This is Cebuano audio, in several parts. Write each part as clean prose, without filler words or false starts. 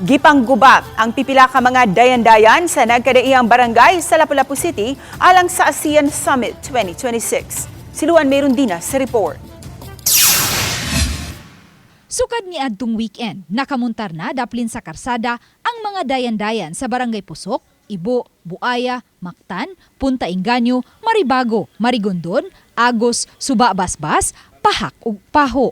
Gipangguba ang pipila ka mga dayan-dayan sa nagkadaiyang barangay sa Lapu-Lapu City alang sa ASEAN Summit 2026. Si Luan Merundina sa report. Sukad ni adtong weekend, nakamuntar na daplin sa karsada ang mga dayan-dayan sa Barangay Pusok, Ibo, Buaya, Mactan, Punta Inganyo, Maribago, Marigondon, Agos, Suba Basbas, Pahak ug Paho.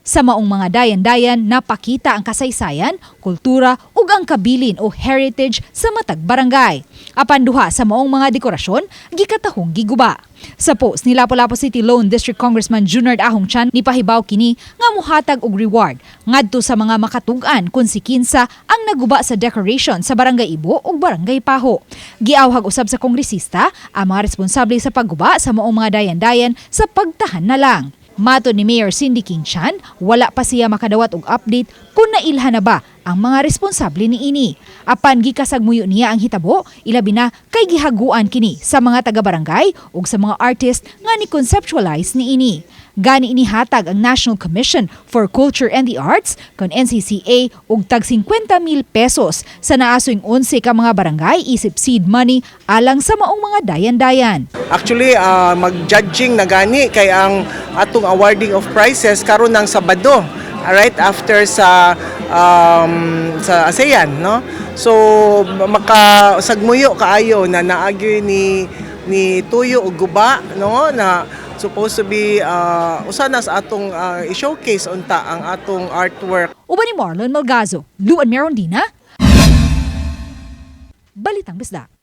Sa maong mga dayan-dayan, napakita ang kasaysayan, kultura ug ang kabilin o heritage sa matag barangay. Apan duha sa maong mga dekorasyon, gikatahong giguba. Sa post ni Lapu-Lapu City Lone District Congressman Junard Ahong Chan, nipahibaw kini nga muhatag og reward ngadto sa mga makatug-an kung si kinsa ang naguba sa decoration sa Barangay Ibo ug Barangay Paho. Giawhag usab sa kongresista ang mga responsable sa pagguba sa maong mga dayan-dayan sa pagtahan na lang. Matod ni Mayor Cindy King Chan, wala pa siya makadawat og update kung nailhan na ba ang mga responsable niini. Apan gikasagmuyo niya ang hitabo, ilabi na kay gihaguan kini sa mga taga-barangay ug sa mga artist nga ni conceptualize niini. Gani inihatag ang National Commission for Culture and the Arts kon NCCA og tag 50 mil pesos sa naasoing 11 ka mga barangay isip seed money alang sa maong mga dayan-dayan. Actually, mag-judging na gani kay ang atong awarding of prizes karon ng Sabado, right after sa ASEAN, no? So maka sagmuyo kaayo na naagyo ni tuyo og guba, no, na supposed to be usa na sa atong i-showcase unta ang atong artwork. Uban ni Marlon Malgazo, Luan Merondina, Balitang Bisdak.